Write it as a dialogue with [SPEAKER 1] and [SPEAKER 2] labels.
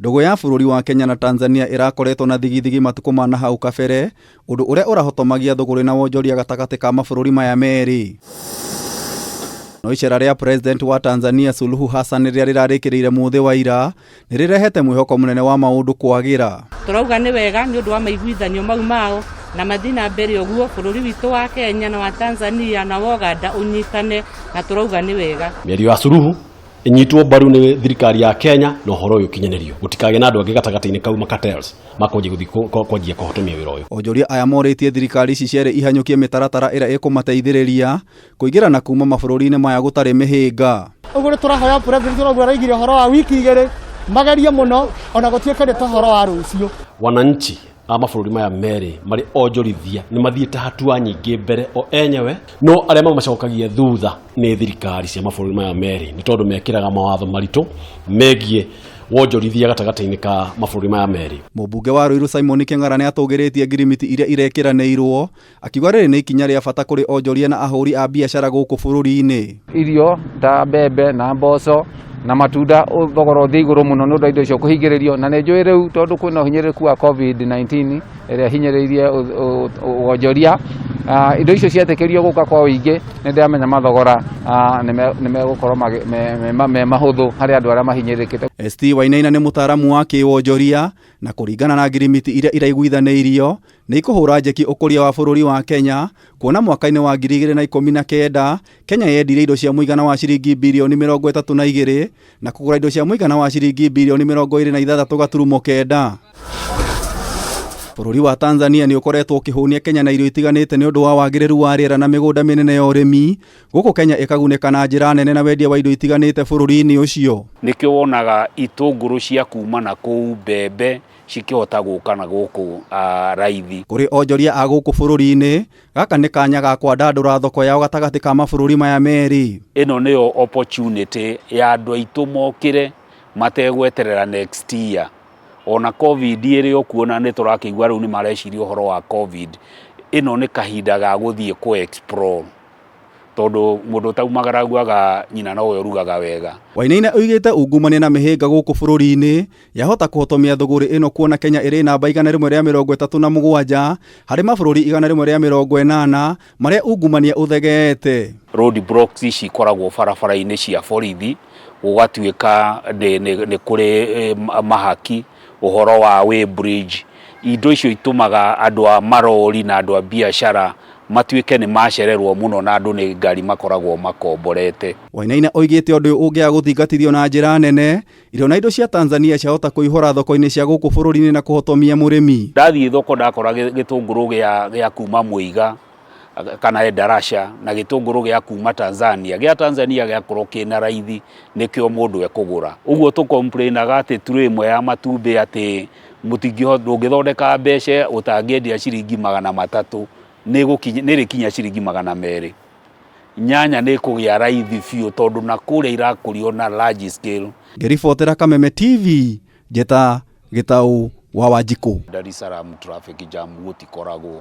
[SPEAKER 1] Ndũgũ ya bũrũri wa Kenya na Tanzania ĩrakoretwo na thigithigi matukũ ma nahau kabere, ũndũ ũrĩa ũrahotomagia thũgũrĩ na wonjoria gatagatĩ ka mabũrũri maya merĩ. No icera rĩa President wa Tanzania Suluhu Hassan rĩrĩa rĩrarĩkĩrĩire mũthĩ wa ira nĩ rĩrehete mwĩhoko mũnene wa maũndũ kwagĩra.
[SPEAKER 2] Tũrauga nĩ wega nĩ ũndũ wa maiguithanio mau mao na mathiĩ na mbere ũguo, bũrũri witũ wa Kenya na wa Tanzania na wa Uganda ũnyitane, na tũrauga nĩ wega.
[SPEAKER 3] Mĩario ya Suluhu ĩnyitwo mbaru nĩ thirikari ya Kenya na ũhoro ũyũ ũkinyanĩrio, gũtikagĩe na andũ angĩ gatagatĩ-inĩ kau macartels makwanjia gũthiĩ kwanjia kũhotomia wĩra ũyũ.
[SPEAKER 1] Onjoria aya morĩtie thirikari ici cierĩ ihanyũkie mĩtaratara ĩrĩa ĩkũmateithĩrĩria kũingĩra na kuma mabũrũri-inĩ maya gũtarĩ mĩhĩnga.
[SPEAKER 4] Ũguo nĩ tũrahoya president, ũraguo araigire ũhoro wa wiki 2, magerie mũno ona gũtuĩke nĩ ta ũhoro wa rũciũ.
[SPEAKER 3] Wananchi a mabũrũri maya merĩ marĩ onjorithia nĩ mathiĩte hatua nyingĩ mbere o enyewe, no arĩa mamacokagia thutha nĩ thirikari cia mabũrũri maya merĩ, nĩ tondũ mekĩraga mawatho maritũ megiĩ wonjorithia gatagatĩ-inĩ ka mabũrũri maya merĩ.
[SPEAKER 1] Mũmbunge wa Ruiru Simon Kĩng'ara nĩ atũgĩrĩtie ngirimiti iria irekĩranĩirwo, akiuga rĩrĩ nĩ ikinya rĩa bata kũrĩ onjoria na ahũri a biacara gũkũ bũrũri-inĩ.
[SPEAKER 5] Irio ta mbembe na mboco na matunda thogora ũthiĩ igũrũ mũno nĩ ũndũ wa indo icio kũhingĩrĩrio, na nĩ njũĩ rĩu tondũ kwĩna ũhinyĩrĩrĩku wa COVID-19 ĩrĩa ĩhinyĩrĩirie wonjoria, indo icio cietĩkĩrio gũka kwa ũingĩ nĩ ndĩramenya mathogora nĩ megũkorwo me mahũthũ harĩ andũ arĩa mahinyĩrĩrĩkĩte.
[SPEAKER 1] ST Wainaina nĩ mũtaaramu wa kĩwonjoria, na kũringana na ngirimiti iria iraiguithanĩirio nĩ ikũhũra njeki ũkũria wa bũrũri wa Kenya, kuona mwaka-inĩ wa 2019 Kenya yendirie indo cia mũigana wa ciringi birioni 32 na kũgũra indo cia mũigana wa ciringi birioni 26.9. Bũrũri wa Tanzania nĩ ũkoretwo ũkĩhũnia Kenya na irio itiganĩte nĩ ũndũ wa wagĩrĩru wa rĩera na mĩgũnda mĩnene ya ũrĩmi, gũkũ Kenya ĩkagunĩka na njĩra nene na wendia wa indo itiganĩte bũrũri-inĩ ũcio.
[SPEAKER 6] Nĩkĩo wonaga itũngũrũ cia kuma na kũu, mbembe cikĩhota gũka na gũkũ raithi.
[SPEAKER 1] Kũrĩ onjoria a gũkũ bũrũri-inĩ, gaka nĩ kanya ga kwandandũra thoko yao gatagatĩ ka mabũrũri maya merĩ.
[SPEAKER 6] Ĩno nĩyo opportunity ya andũ aitũ mokĩre mategweterera next year. Ona COVID ĩrĩ o kuo na nĩ tũrakĩigua rĩu nĩ mareciria ũhoro wa COVID. Ĩno nĩ kahinda ga gũthiĩ kũ explore, tondũ mũndũ ũtaumagaraguaga nyina nowe ũrugaga wega.
[SPEAKER 1] Wainaina oigĩte ungumania na mĩhĩnga gũkũ bũrũri-inĩ yahota kũhotomia thũgũrĩ ĩno, kuona Kenya ĩrĩ namba 137 harĩ mabũrũri 180 marĩa ungumania ũthegeete.
[SPEAKER 6] Road blocks ici ikoragwo barabara-inĩ cia borithi, gũgatuĩka nĩ kũrĩ mahaki, ũhoro wa way bridge. Indo icio itũmaga andũ a marori na andũ a biacara matuĩke nĩ macererwo mũno, na andũ nĩ ngari makoragwo makomborete.
[SPEAKER 1] Wainaina oigĩte ũndũ ũyũ ũngĩaga gũthingatithio na njĩra nene, irio na indo cia Tanzania ciahota kũihũra thoko-inĩ cia gũkũ bũrũri-inĩ na kũhotomia mũrĩmi.
[SPEAKER 6] Ndathiĩ thoko ndakora gĩtũngũrũ gĩa kuma Mũiga kana Endarasha na gĩtũngũrũ gĩa kuma Tanzania, gĩa Tanzania gĩakorwo kĩna raithi nĩkĩo mũndũ ekũgũra. Ũguo tũcomplainaga atĩ tray ĩmwe ya matumbĩ atĩ ndũngĩthondeka mbeca ũtangĩendia ciringi 300, nĩrĩkinya ciringi 200. Nyanya nĩ ĩkũgĩa raithi biũ tondũ na kũrĩa irakũrio na large scale.
[SPEAKER 1] Ngĩribotera Kameme TV, Njeta Gĩtaũ wa Wanjikũ.
[SPEAKER 6] Dar es Salaam traffic jam gũtikoragwo.